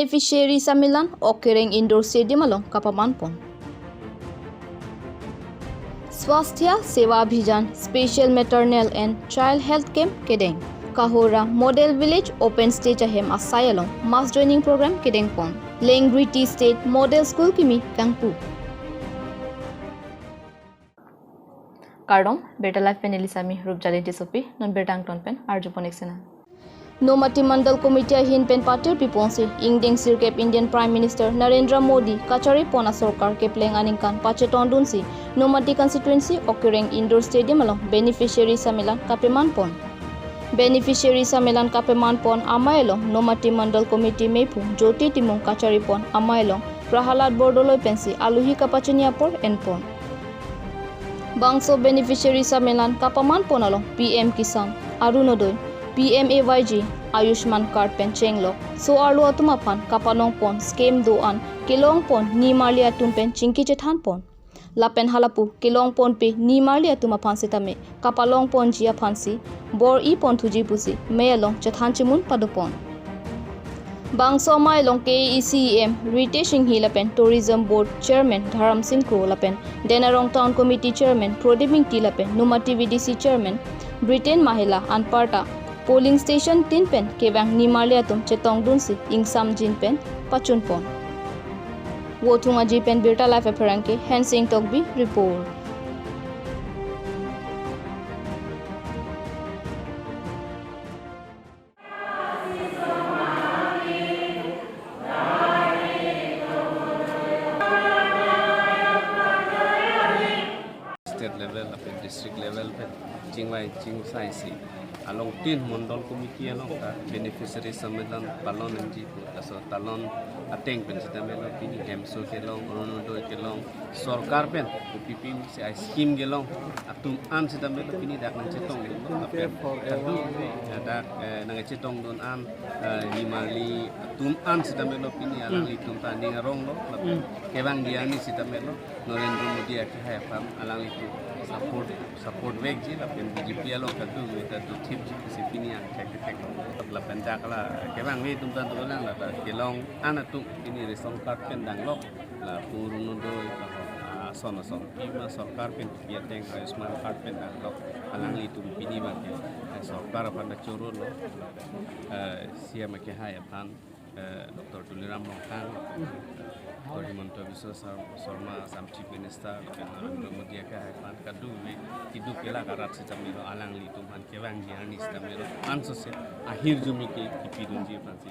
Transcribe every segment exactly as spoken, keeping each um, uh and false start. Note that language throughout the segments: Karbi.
Beneficiary Sammelan Okereng Indoor Stadium along kapaman pon. Swasthya Seva Abhijan Special Maternal and Child Health Camp kedeng. Kahora Model Village Open Stage ahem asai along mass joining program kedeng pon. Lengri Tea State Model School kimi kangpu. Kardom, Birta Live pen neli Sami Rupjali Tissopi, non birta angton pen arjupon ek sena. Nomati Mandal Committee ahin pen patir piponsi, ingdeng sirkep Indian Prime Minister Narendra Modi kachari pon asorkar kepleng aningkan pachetongdunsi, Nomati Constituency Okereng Indoor Stadium along Beneficiary Sammelan kapeman pon. Beneficiary Sammelan kapeman pon amei along Nomati Mandal Committee mephu Jyoti Timung kachari pon amei along Prahalad Bordoloi pensi aluhi kapachini apor en pon. Bangso Beneficiary Sammelan kapaman pon along P M Kisan, Arunodoi, P M A Y G, Ayushman Card pen chenglok so-arlo atum aphan kapanong pon scheme do-an kelong pon nimarli atum pen chingki chethan pon. Lapen halapu kelong ponpe nimarli atum aphan sitame kapalong ponji aphansi bor-i pon thuji pusi mei along chethan chimun pado pon. Bangso amei along K A A C E M Ritesh Enghi lapen Tourism Board Chairman Dharam Sing Kro lapen Denarong Town Committee Chairman Prodip Ingti lapen Nomati V D C Chairman Britain Mahela anparta polling station tin pen kevang nimarli atum chetongdunsi ingsamjin pen pachun pon. Vothung Aji pen Birta Live apherangke Hensing Tokbi report. State level, lapen district level pen chingvai chingsaisi along tin Mandal Committee along ta Beneficiary Sammelan palon nangji pu, laso talon ateng pen sitame lo pini hemso kelong, Arunodoi kelong, sorkar pen kopi pim si ai scheme kelong atum an sitame lo pini dak nangchetong, lapen kadu, eh, dak, eh, nangchetongdun an, eh, nimarli atum an sitame lo pini alanglitum ta ning arong lo, lapen kevangji arni sitame lo Narendra Modi akehai aphan alanglitum support, support vekji lapen B J P along kadu meta do thip si pini angthek thek lapen dak la kevangve atum ta dolang, la ta kelong an atum pini ration card pen danglok, lapu Arunodoi, ah, ason ason pima sorkar pen pi ateng Ayushman Card pen danglok, alanglitum pini abangke, eh, sorkar aphan ta choro lo, eh, C M akehai aphan, eh, Doctor Tuliram Ronghang, Doctor Himanta Biswa Sar-, Sarma, Assam Chief Minister, lapen Narendra Modi akehai aphan kadu me kiduk kelak arat sitame lo alanglitum aphan kevangji arni sitame lo ansose ahirjume ke kipidunji aphansi.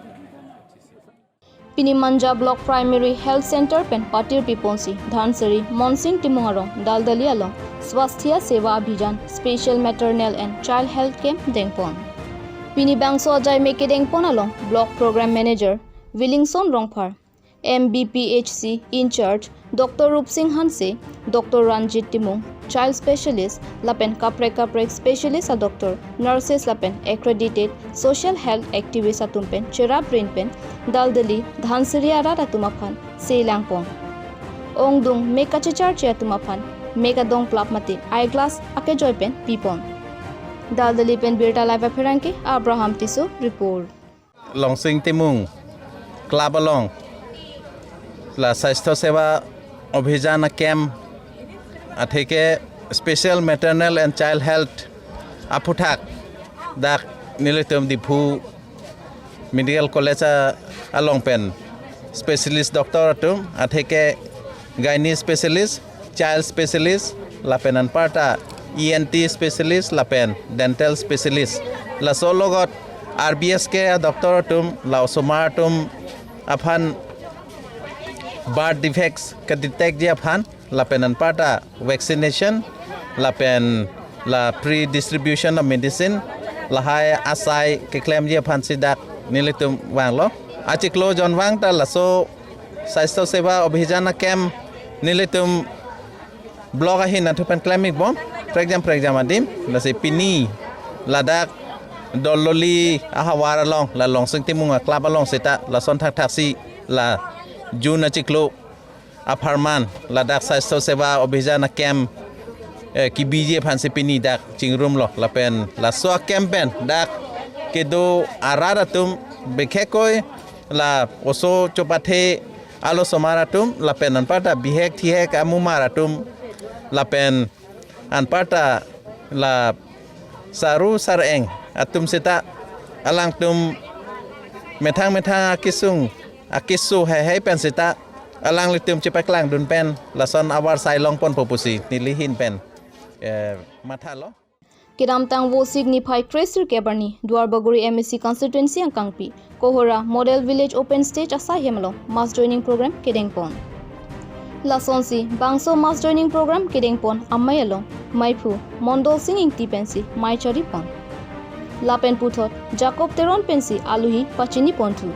Pini Manja Block Primary Health Center pen patir piponsi Dhansiri Monsing Timung arong Daldali along Swasthya Seva Abhijan Special Maternal and Child Health Camp dengpon. Pini bangso ajai me kedengpon along Block Program Manager Willingson Rongphar, M B P H C in-charge Doctor Rupsing Hanse, Doctor Ranjit Timung, child specialist, lapen kaprek kaprek specialist a doctor, nurses lapen accredited social health activist atum pen cherap rin pen Daldali Dhansiri arat atum aphan selang pon. Ongdung me kachecharche atum aphan me kadong plap mate eyeglass akejoi pen pipon. Daldali pen Birta Live apherangke Abraham Tisso report. Longsing Timung Club along la Swasthya Seva Abhijan a camp atheke Special Maternal and Child Health aphuthak dak nelitum Diphu Medical College a-, along pen specialist doctor atum atheke gynae specialist, child specialist, lapen anparta E N T specialist, lapen dental specialist. Laso logot R B S K a doctor atum, la osomar atum aphan birth defects ka detect ji aphan, lapen anparta vaccination, lapen la free distribution of medicine, lahai asai keklem ji aphansi dak nelitum vanglo. Achiklo jon vang ta laso Swasthya Seva Abhijan a camp nelitum block ahin athu pen klem-ik bom, prekjam prekjam adim, lasi pini ladak Dololi ahavar along, la Longsing Timung a club along seta, lason thakthak si la June achiklo apharman, ladak Swasthya Seva Abhijan a camp, eh, kibiji aphansi pini dak chingrumlo, lapen laso a camp pen dak kedo arat atum bikhekoi la oso chopathe alosomar atum lapen anparta bihek thihek amumar atum lapen anparta la saru sareng atum seta alangtum methang methang akesung akeso heihei pen seta alanglitum chepaklangdun pen lason avarsai longponpo pusi nelihin pen, eh, mathalo. Kedamtang Vosik niphai kre-sirkep arni Duarbagori M A C constituency angkangpi Kohora Model Village open stage asai hem along mass joining program kedengpon. Lasonsi bangso mass joining program kedengpon amei along meiphu Mondol Sing Ingti pensi mei charipon. Lapen puthot Jacob Teron pensi aluhi pachiniponthu.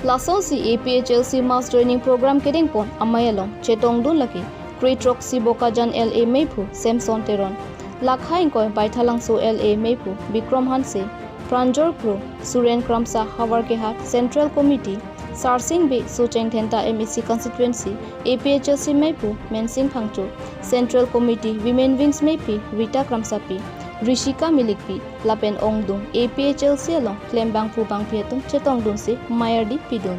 Lasonsi A P H L C mass joining program kedengpon amei along chetongdun lake kre-throksi Bokajan L A meiphu Samson Teron, lakha ingkoi Baithalangso L A meiphu Bikram Hanse, Pranjal Kro, Suren Kramsa Havar Kehat Central Committee, Sarsing Bey Socheng Dhenta M A C constituency A P H L C meiphu Mensing Phangcho, Central Committee Women Wings meiphi Rita Kramsapi, Rishika Milikpi, lapen ongdung A P H L C along klembangphu bangphi atum chetongdunsi mei ardi pidun.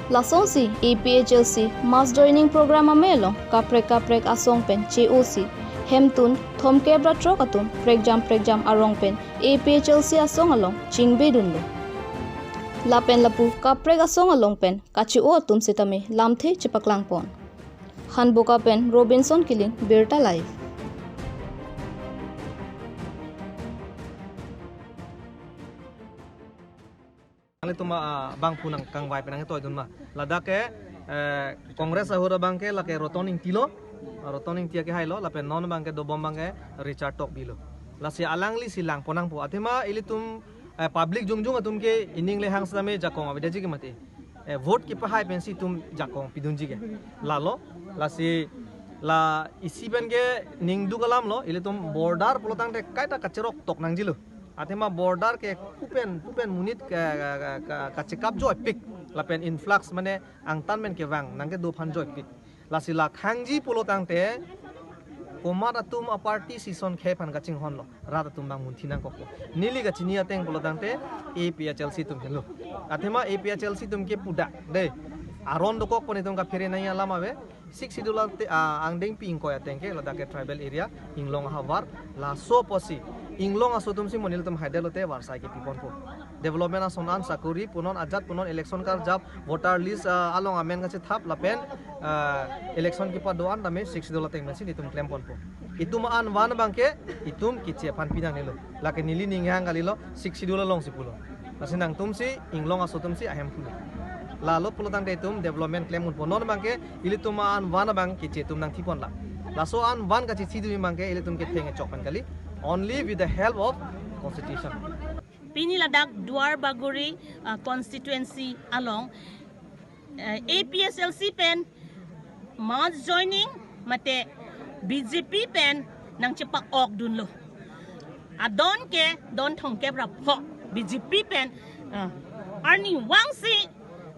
Lasonsi A P H L C mass joining program amei along kaprek kaprek asong pen che-osi hemtun thomkep ra throk atum prekjam prekjam arong pen A P H L C asong along chingbedunlo. Lapen lapu kaprek asong along pen kache-o atum setame lamthe chepaklangpon. Hanboka pen Robinson Killing, Birta Live. Nanglitum, ah, bangphu nangkangvai pen nangtoidun ma. Ladak ke, eh, Congress ahut abang ke lake Roton Ingtilo, Roton Ingti akehailo, lapen non abang ke dobom abang ke Richard Tokbilo. Lasi alanglisi langpon nangpo. Athema ilitum, eh, public jongjung atum ke ining le hang setame jakong avedaji ke mati. Eh, vote kepahai pensi itum jakong pidunji ke. Lalo, lasi la isi pen ke ningduk alamlo, ilitum border pulotangte kaita kacheroktok nangjilo. Athema border ke kupen, kupen monit ka, ka, ka, ka, kachekap joipik. Lapen influx mane angtan pen kevang nangkedo aphan joipik. Lasi la khangji pulotangte komat atum a-party sison khei aphan kachinghonlo. Rat atum bang munthi nangkokpo. Neli kachini ateng pulotangte A P H L C atum henlo. Athema A P H L C atum ke pudak dei. Aron dokokpon itum kaphere nangji alam ave. Sixth Schedule ate, ah, angdengpi ingkoi ateng ke ladak ke tribal area, Inglong ahavar, laso apotsi Inglong aso atumsi mo nelitum haidetlote varsai kepiponpo. Development ason an, sakori punon, ajat punon, election karjap, voter list, ah, along amen kachethap lapen, ah, election kepado an tame Sixth Schedule ateng pensi nelitum klemponpo. Itum an van abang ke itum keche aphan pinangnelo. Lake neli ninghang kalilo, Sixth Schedule alongsi pulo. Lasi nangtumsi Inglong aso atumsi ahem pulo. Lalo pulotangte itum development klemdunpo. Non abang ke ilitum an van abang keche atum nangthiponlang. Laso an van kachethidun abang ke ilitum ketheng echok pen kali. Only with the help of constitution. Pini ladak Duarbagori, ah, constituency along, eh, A P H L C pen mass joining mate B J P pen nangchepa-okdunlo. Adon ke don thomkep ra pho B J P pen, ah, arnivangsi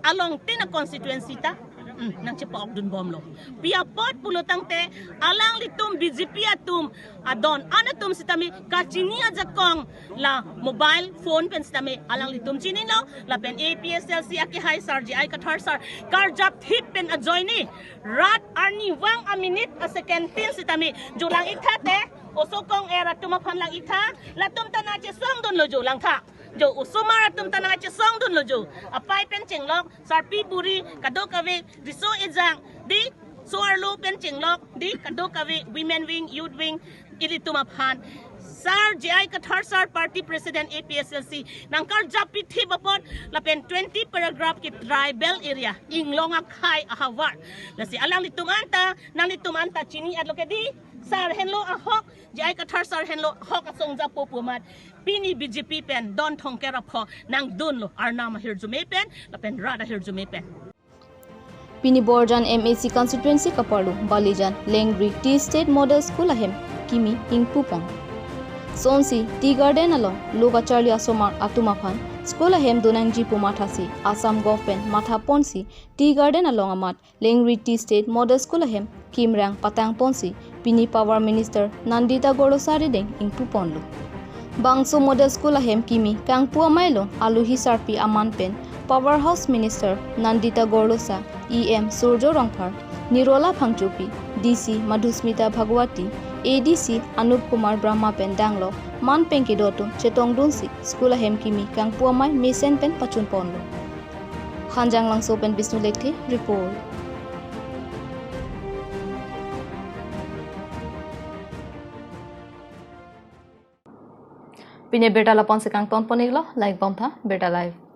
along tin a-constituency ta, hmm, nangchepa-okdunbomlo. Pi apot pulotangte alanglitum B J P atum adon an atum sitame kachini ajakong la mobile phone pen sitame alanglitum chinilo, lapen A P H L C akehai sar J I Kathar sar karjap thip pen ajoine rat arnivang a-minute a-second tin sitame jo lang-iktha te, oso kong-er atum aphan lang-iktha, latum ta nangchesongdunlo jo langtha. Jo osomar atum ta nangchesongdunlo jo. Apei pen chenglok, sarpi buri, kadokave, riso ejang, dei, so-arlo pen chenglok, dei, kadokave, women wing, youth wing, ilitum aphan sar J I Kathar sar, party president A P H L C, nangkarjap pithip apot lapen twenty paragraph ke tribal area, Inglong akhei ahavar. Lasi alanglitum anta, nanglitum anta chini-etlo ke dei, sar henlo ahok, J I Kathar sar henlo ahok asong japo pu amat pini B J P pen don thomkep ra pho nangdunlo, arnam ahirjume pen lapen rat ahirjume pen. Pini Borjan M A C constituency kaparlo Balijan Lengri Tea Estate Model School ahem kimi ingpupon. Sonsi Tea Garden along lo kacharli asomar atum aphan school ahem donangji pu mathasi Assam government mathaponsi Tea Garden along amat Lengri Tea Estate Model School ahem kimrang patangponsi pini Power Minister Nandita Gorlosa arideng ingpuponlo. Bangso Model School ahem kimi kangpu amei along aluhi sarpi aman pen Power House Minister Nandita Gorlosa, E M Surjo Rongphar, Nirola Phangchopi, D C Madhusmita Bhagwati, A D C Anup Kumar Brahma pen danglo man pengkedo atum chetongdunsi school ahem kimi kangpu amei mesen pen pachunponlo. Hanjanglangso pen Bisnu Lekthe report. Pini abirta lapu-ansi kangtonpon-iklo, langponpo abirta live.